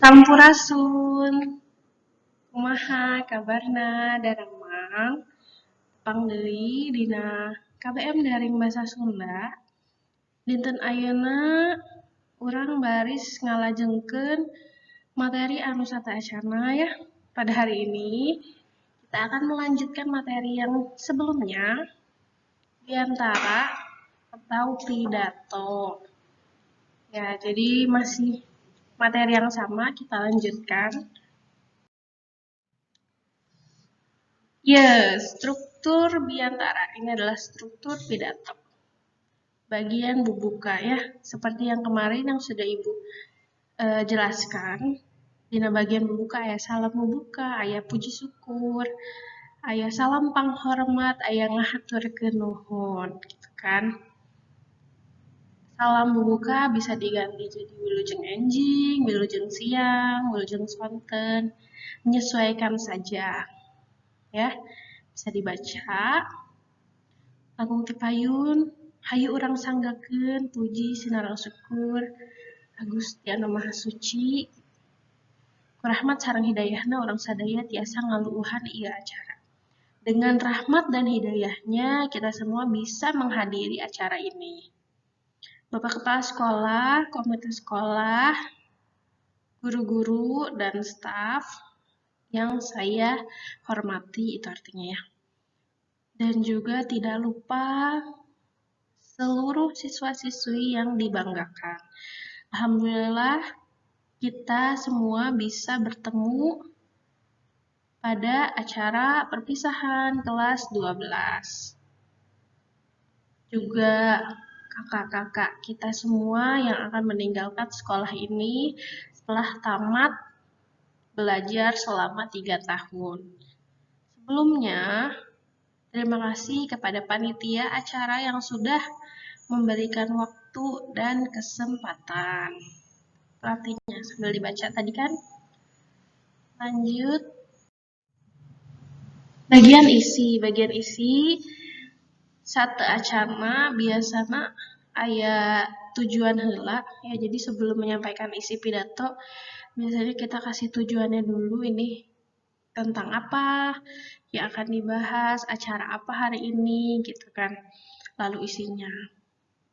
Sampurasun. Kumaha kabarna daramang? Tepang deui dina KBM Daring Basa Sunda. Dinten ayeuna urang baris ngalajengkeun materi anu sateuacanna ya. Pada hari ini kita akan melanjutkan materi yang sebelumnya, biantara atau pidato. Ya, jadi masih materi yang sama kita lanjutkan. Ya, struktur biantara. Ini adalah struktur pidato. Bagian bubuka ya, seperti yang kemarin yang sudah Ibu jelaskan. Dina bagian bubuka aya salam bubuka, aya puji syukur, aya salam panghormat, aya ngahaturkeun nuhun, gitu kan. Salam bubuka bisa diganti jadi wilujeng enjing, wilujeng siang, wilujeng sonten, menyesuaikan saja. Ya, bisa dibaca. Langkung ti payun, hayu urang sanggakeun puji sinareng syukur ka Gusti Anu Maha Suci. Ku rahmat sareng hidayahna urang sadaya tiasa ngaluuhan ieu acara. Dengan rahmat dan hidayahnya kita semua bisa menghadiri acara ini. Bapak Kepala Sekolah, Komite Sekolah, guru-guru, dan staf yang saya hormati, itu artinya ya. Dan juga tidak lupa seluruh siswa-siswi yang dibanggakan. Alhamdulillah kita semua bisa bertemu pada acara perpisahan kelas 12. Juga kakak-kakak kita semua yang akan meninggalkan sekolah ini setelah tamat belajar selama 3 tahun. Sebelumnya, terima kasih kepada panitia acara yang sudah memberikan waktu dan kesempatan. Artinya sambil dibaca tadi kan. Lanjut. Bagian isi, bagian isi sateuacanna biasana aya tujuan heula ya. Jadi sebelum menyampaikan isi pidato biasanya kita kasih tujuannya dulu, ini tentang apa yang akan dibahas, acara apa hari ini gitu kan. Lalu isinya.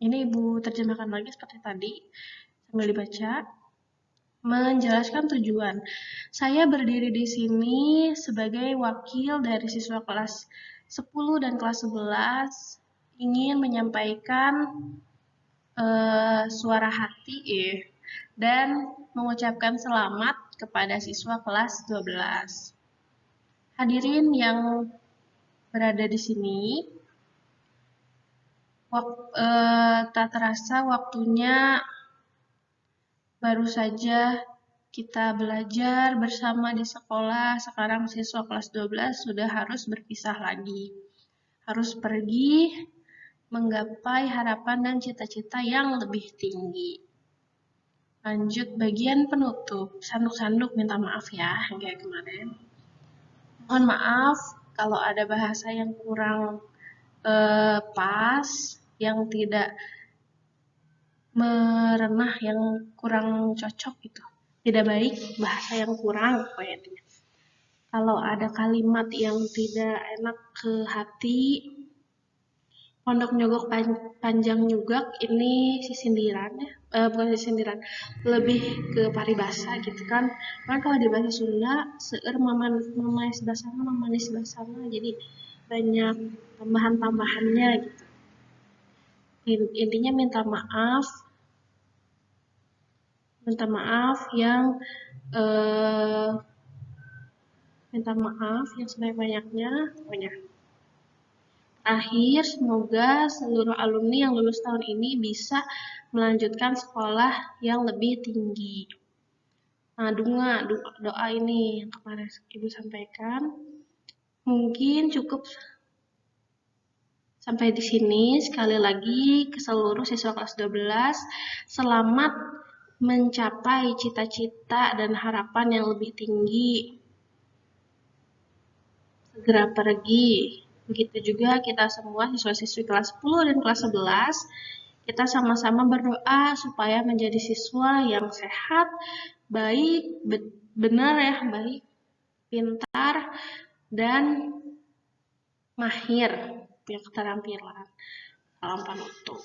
Ini Ibu terjemahkan lagi seperti tadi sambil dibaca. Menjelaskan tujuan. Saya berdiri di sini sebagai wakil dari siswa kelas 10 dan kelas 11 ingin menyampaikan suara hati dan mengucapkan selamat kepada siswa kelas 12. Hadirin yang berada di sini, tak terasa waktunya baru saja kita belajar bersama di sekolah, sekarang siswa kelas 12 sudah harus berpisah lagi. Harus pergi menggapai harapan dan cita-cita yang lebih tinggi. Lanjut bagian penutup. Sanduk-sanduk minta maaf ya, yang kayak kemarin. Mohon maaf kalau ada bahasa yang kurang pas, yang tidak merenah, yang kurang cocok gitu. Tidak baik, bahasa yang kurang pokoknya. Kalau ada kalimat yang tidak enak ke hati, pondok nyogok panjang nyugak, ini sisindiran ya, bukan sisindiran, lebih ke paribasa gitu kan. Karena kalau di bahasa Sunda, seueur mamanis basana, mamanis basana, jadi banyak tambahan-tambahannya gitu. Intinya minta maaf. Minta maaf yang sebanyak-banyaknya, pokoknya. Akhir, semoga seluruh alumni yang lulus tahun ini bisa melanjutkan sekolah yang lebih tinggi. Nah, doa ini yang kemarin Ibu sampaikan. Mungkin cukup sampai di sini. Sekali lagi ke seluruh siswa kelas 12, selamat mencapai cita-cita dan harapan yang lebih tinggi. Segera pergi. Begitu juga kita semua siswa-siswi kelas 10 dan kelas 11, kita sama-sama berdoa supaya menjadi siswa yang sehat, Baik, benar ya, baik, pintar, dan mahir, punya keterampilan. Salam panutu.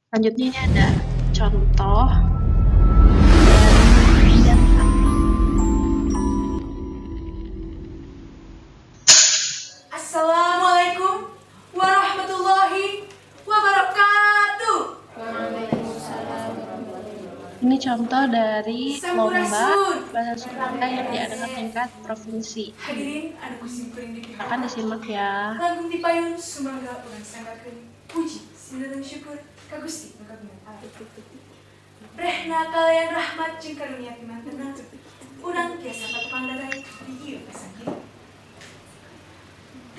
Selanjutnya ini ada contoh dari data. Assalamualaikum warahmatullahi wabarakatuh. Ini contoh dari lomba Sampurasun. Bahasa Sunda yang diadakan tingkat provinsi. Hadirin anu ku simkuring Silakan dipihormat. Disimak ya. Langkung tipayun sumangga urang sanggakeun puji sinareng syukur ka Gusti nu kagungan alam. Rehna kalayan rahmat jeung karunia pimantenna, urang tiasa patepang darai di ieu pasanggih.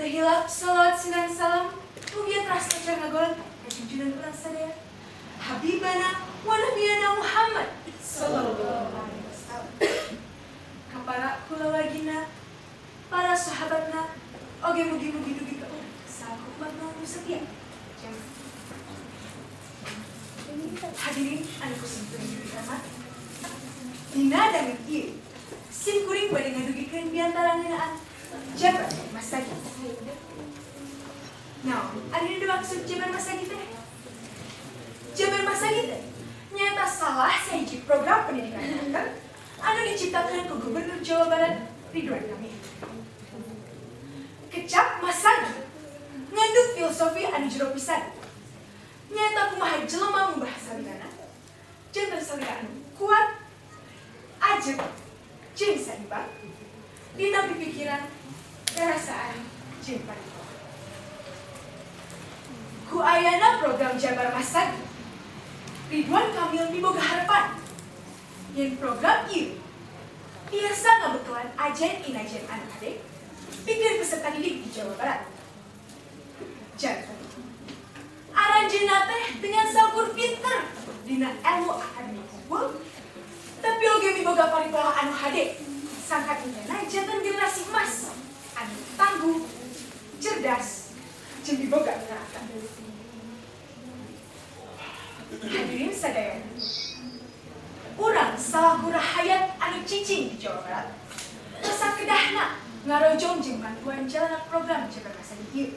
Teu hilap salawat sinareng salam mugia teras lancar ngagolong ka junjungan urang sadaya, Habibana wa Nabiyana Muhammad sallallahu alaihi wasallam. Ka para kulawargina, para sahabatna, oge mugi-mugi dugi ka urang salaku umatna nu setia. Jamaah. Hadirin anu ku simkuring dipihormat. Dina danget ieu, simkuring bade ngadugikeun biantara ngeunaan Jabar Masagi. Naon ari nu dimaksud Jabar Masagi teh? Jabar Masagi teh nyaeta salah sahiji program pendidikan karakter anu diciptakan ku Gubernur Jawa Barat Ridwan Kamil. Kecap Masagi ngandung filosofi anu jero pisan. Nyaeta kumaha jelema ngubah salirana janten salira anu kuat, ajeg, jeung saimbang dina pipikiran, perasaan, jeung paripurna. Ku ayana program Jabar Masagi, Ridwan Kamil miboga harapan yen program ieu tiasa ngabekelan ajen inajen anu hade pikeun peserta didik di Jawa Barat. Janten aranjeunna teh dengan saukur pinter dina ilmu akademik unggul, tapi oge miboga paripolah anu hade sangkan intena janten generasi emas anu tangguh, cerdas, jeung miboga karakter. Hadirin sadaya, urang salaku rahayat anu cicing di Jawa Barat tos sakedahna ngarojong jeung bantuan jalanan program Jabar Masagi ieu.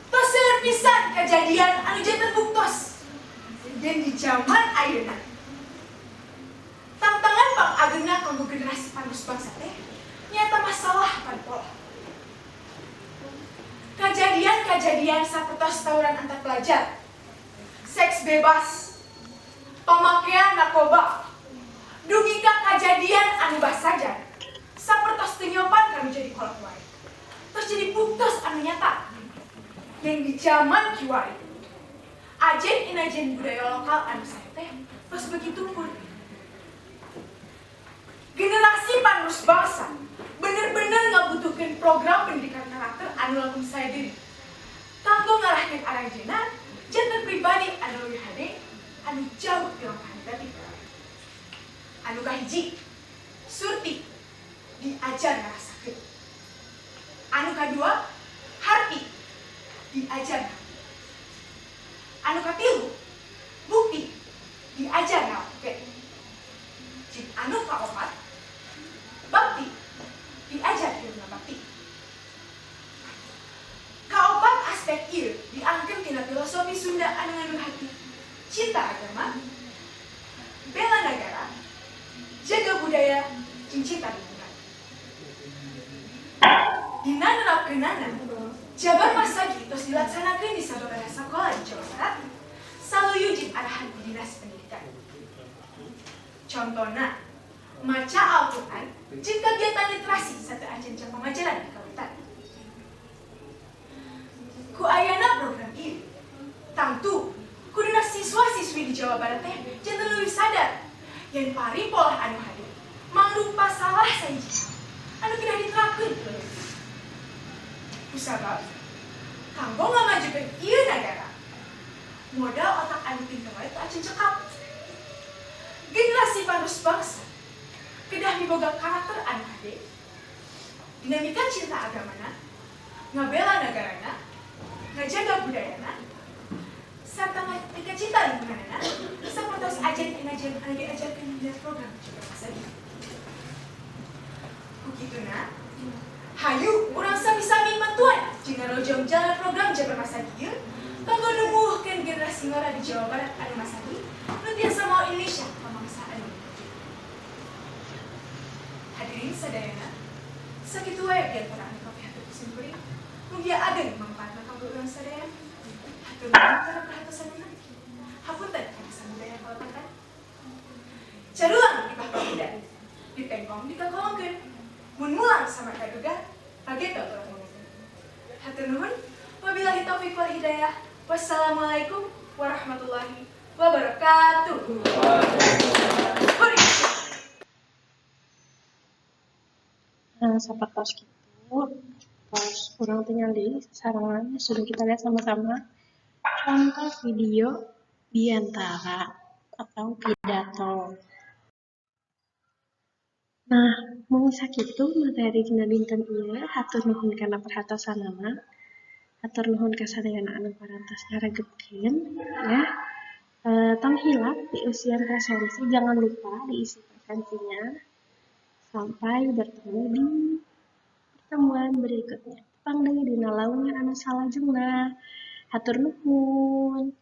Tos seueur pisan kejadian anu janten buktos yen di zaman ayeuna tantangan pangagengna kanggo generasi panerus bangsa teh nyaeta masalah paripolah. Kejadian-kejadian sapertos tawuran antar pelajar, seks bebas, pemakaian narkoba, dugi ka kejadian anu basaja sapertos teu nyopan kanu jadi kolot wae. Tos jadi buktos anu nyata yen di zaman kiwari ajen inajen budaya lokal anu sae teh tos begitu pun. Generasi panerus bangsa bener-bener ngabutuhkeun program pendidikan karakter anu langkung sae deui kanggo ngarahkeun aranjeunna janten pribadi anu leuwih hade anu jauh ti langkah negatif. Anu kahiji, surti, diajar ngarasakeun. Anu kadua, harti, diajar. Anu katilu, bukti, diajar ngalakukeun. Jeung anu kaopat, bakti, diajar hirup ngabakti. Kaopat aspek ieu diangkeun tina filosofi Sunda anu ngandung harti cinta agama, bela negara, jaga budaya, jeung cinta lingkungan. Dina nerapkeunana, Jabar Masagi tos dilaksanakeun di sababaraha sakola di Jawa Barat, saluyu jeung arahan di Dinas Pendidikan. Contona, maca Al-Quran jeung kegiatan literasi sateuacan jam pangajaran di kawitan. Ku ayana program ieu, tangtu kuduna siswa-siswi di Jawa Barat teh janten leuwih sadar yen paripolah anu hade mangrupa salah sahiji anu kedah diterapkeun ku leuwih. Kusabab kanggo ngamajukeun ieu nagara, modal otak anu pinter wae teu acan cekap. Generasi panerus bangsa kedah miboga karakter anu hade, dinamika cinta agamana, ngabela negarana, ngajaga budayana, serta mika cinta lingkunganana, sapertos ajen inajen anu diajarkeun dina program Jabar Masagi. Ku kituna, hayu urang sami-sami mantuan jeung ngarojong jalan program Jabar Masagi ieu kanggo numbuhkeun generasi ngora di Jawa Barat anu masagi nu tiasa mawa Indonesia ka mangsa anu maju. Hadirin sadayana, sakitu wae biantara anu kapihatur ku simkuring. Mugia ageng mangpaatna kanggo urang sadaya. Hatur nuhun kana perhatosanana. Hapunten kana samudaya kalepatan. Carulang di pakuda, ditengkong dikakolongkeun. Mun mulang sama kaduga, pageto urang ngomongkeun. Hatur nuhun, wabillahi taufik wal hidayah. Wassalamualaikum warahmatullahi wabarakatuh. Huri. Nah, sapertos kitu, tos urang tingali sasarengan, sudah kita lihat sama-sama contoh video biantara atau pidato. Nah, mung sakitu materi dina dinten ieu, hatur nuhun kana perhatosanana. Hatur nuhun ka sadayana anu parantos ngaregepkeun ya. Tong hilap diusian presensi, jangan lupa diisi presensinya. Sampai bertemu di pertemuan berikutnya. Tepang deui dina laungan anu salajengna. Hatur nuhun.